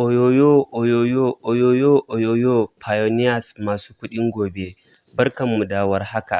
Oyoyo, oyoyo, oyoyo, oyoyo, pioneers masu kuɗin gobe, barkanmu da warhaka.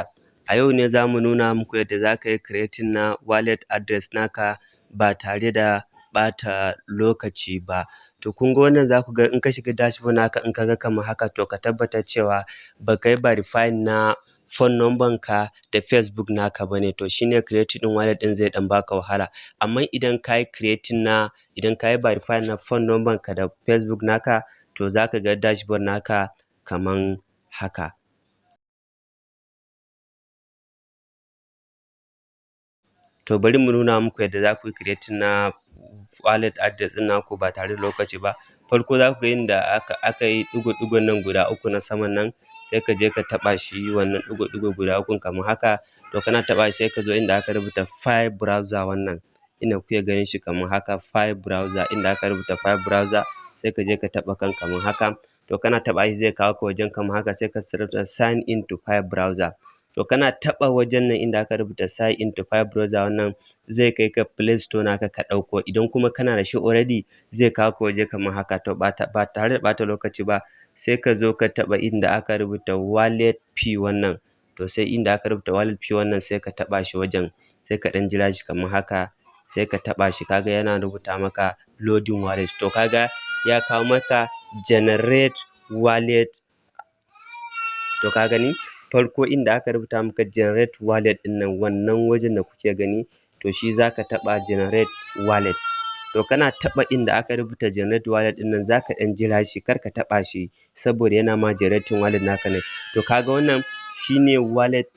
A yau ne za mu nuna muku yadda za ka yi creating na wallet address naka ba tare da ɓata lokaci ba. To kun ga wannan, za ku ga in ka shiga dashboard naka, in ka ga kamar haka, to ka tabbatar cewa ba ka yi verifying na phone number ka da Facebook naka ba ne. To shine creating ɗin wallet ɗin zai ɗan baka wahala. Amma idan ka yi creating na, idan ka yi verifying na phone number ka da Facebook naka, to za ka ga dashboard naka kaman haka. To bari mu nuna muku yadda za ku yi creating na wallet address ɗin naku ba tare da lokaci ba. Farko za ku ga inda aka yi ɗigo-ɗigon nan guda uku na saman nan, sai ka je ka taɓa shi, wannan ɗigo-ɗigo guda ukun kamar haka. To kana taɓa shi, sai ka zo inda aka rubuta file browser, wannan inda kuke ganin shi kamar haka, file browser, inda aka rubuta file browser, sai ka je ka taɓa kan kamar haka. To kana taɓa shi, zai kawo ka wajen kamar haka, sai ka rubuta "sign in to file browser". To kana taɓa wajen nan inda aka rubuta "sign in to file browser", wannan zai kai ka Play Store naka ka ɗauko. Idan kuma kana da shi already, zai kawo ka waje kamar haka. To ba tare da ɓata lokaci ba, sai ka zo ka taɓa inda aka rubuta wallet Pi wannan. To sai inda aka rubuta wallet Pi wannan, sai ka taɓa shi wajen, sai ka ɗan jira shi kamar haka, sai ka taɓa shi. Kaga yana rubuta maka "loading wallet". To kaga ya kawo maka "generate wallet". To ka gani, farko inda aka rubuta maka "generate wallet" ɗin nan, wannan wajen da kuke gani, to shi zaka taɓa, "generate wallet". To kana taɓa inda aka rubuta "generate wallet" ɗin nan, zaka ɗan jira shi, kar ka taɓa shi saboda yana ma generating wallet naka ne. To kaga wannan shine wallet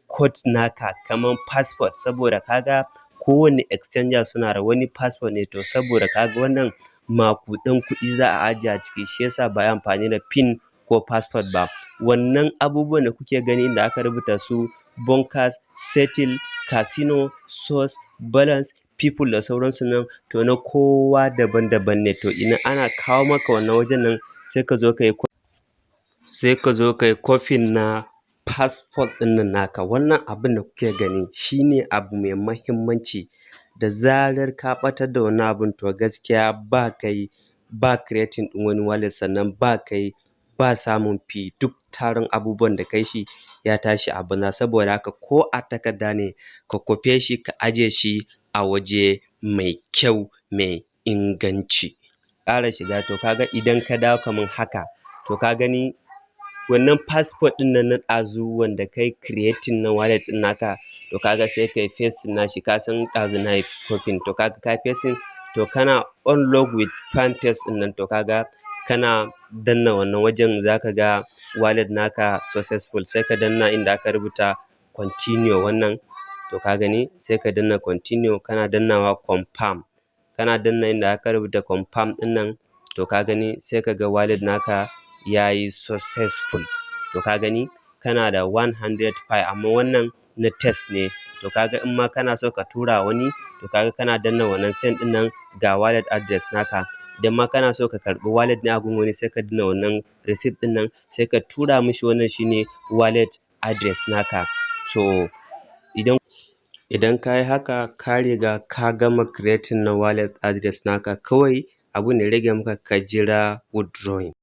code naka, kaman passport, saboda kaga kowane exchanger suna da wani passport ne. To saboda kaga wannan maƙudan kuɗi za a ajiye a ciki, shi yasa ba a yi amfani da PIN ko passport ba. Wannan abubuwan da kuke gani inda aka rubuta su bunkers, settle, casino, source, balance, people da sauransu nan, to na kowa daban-daban ne. To ina ana kawo maka wannan wajen nan, sai ka zo ka yi copying na passport ɗin nan naka. Wannan abin da kuke gani shine abu mai mahimmanci. Da zarar ka ɓatar da wannan abun, to gaskiya ba kai ba creating ɗin wani wallet, sannan ba kai ba samun Pi. Duk tarin abubuwan da kai shi ya tashi a banza. Saboda haka ko a takarda ne, ka kwafe shi, ka ajiye shi a waje mai kyau, mai inganci. Ƙara shiga. To kaga idan ka dawo kamar haka, to ka gani wannan passport ɗin nan na ɗazu wanda kai creating na wallet ɗin naka, to kaga sai kai pasting nashi. Ka san ɗazu na yi copying. To kaga ka pasting, to kana "unlock with PalmPay" ɗin nan, to kaga kana danna wannan wajen, zaka ga wallet naka successful. Sai ka danna inda aka rubuta "continue" wannan. To ka gani, sai ka danna "continue". Kana dannawa, "confirm". Kana danna inda aka rubuta "confirm" ɗin nan, to ka gani, sai ka ga wallet naka yayi successful. To ka gani, kana da 100 Pi, amma wannan na test ne. To kaga in ma kana so ka tura wani, to kaga kana danna wannan "send" ɗin nan, ga wallet address naka. Idan ma kana so ka karɓi wallet ne a gun wani, sai ka danna wannan "receive" ɗin nan, sai ka tura mishi, wannan shine wallet address naka. To idan ka yi haka, ka riga ka gama creating na wallet address naka, kawai abun da ya rage maka, ka jira withdrawing.